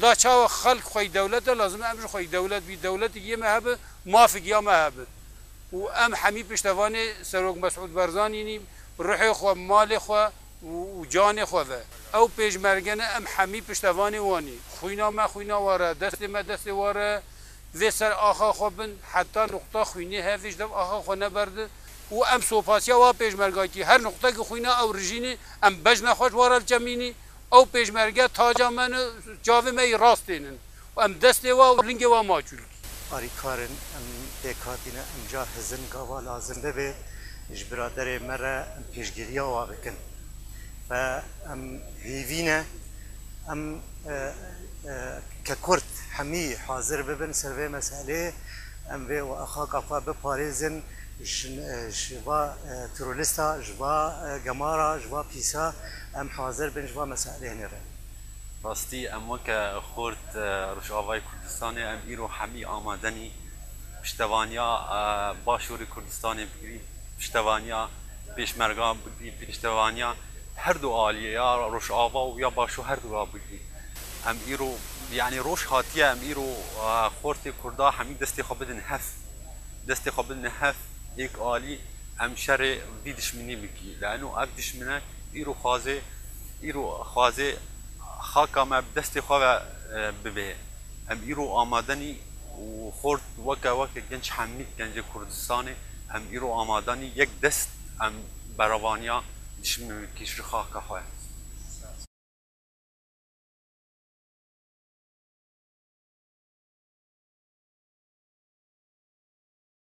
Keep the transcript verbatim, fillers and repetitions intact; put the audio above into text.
Da çawa xelk xwey dewlet e, lazim em ji xwey dewlet bî, dewletik yê me hebe, mafik ya me hebe. Û em hemî piştevanê Serok Mesûd Barzanî nî, ruhê xwe, malê xwe û, û canê xwe ve. Ew pêşmerge ne, em hemî piştevanê wan î. Xwîna me xwîna war e, destê me destê war e. Vê ser axa xwe bin, heta nuqta xwînê hevê ji dev axa xwe neberdi. Û em sopasiya wa pêşmergakî, her nuqtekî xwîna ew rijînî, em bejna xwe ji wa re diçemînî. Ew pêşmerge taca me ne, çavê me yî rast tênin. Û em destê wa û lingê wa maçûl. Arîkar in, em pêk hatine, em ca hizin gava lazim bibe, ji biraderê me re em pêşgiriya wa bikin. Ve em hêvî ne, em, e, e, ke Kurd hemî hazir bibin ser vê meselê, em vê xaka xwe biparêzin, ji, e, ji va, e, terorista, ji va, e, gemara, ji va pîsa, em hazir bin ji va meselê hinêrin. Rastî, em weke xort, e, Rojavayê Kurdistanê, em îro hemî amadenî piştevaniya, e, Başûrê Kurdistanê bigirî, piştevaniya Pêşmerga bigirî, piştevaniya her du aliyê, ya Rojava û ya Başûr, her du ra bigirî. Em îro, yanî roj hatiye, em îro, e, xortê Kurda hemî destê xwe bidin hev. Destê xwe bidin hev, êk alî, em şerê vî dişminî bikî. Leno ev dişminek îro xwazê, îro xwazê xaka me bi destê xwe ve, e, bibê. Em îro amadenî û xort weke, weke genç hemî gencê Kurdistanê, em îro amadenî yek dest em berevaniya dişminikî ji xaka xwe.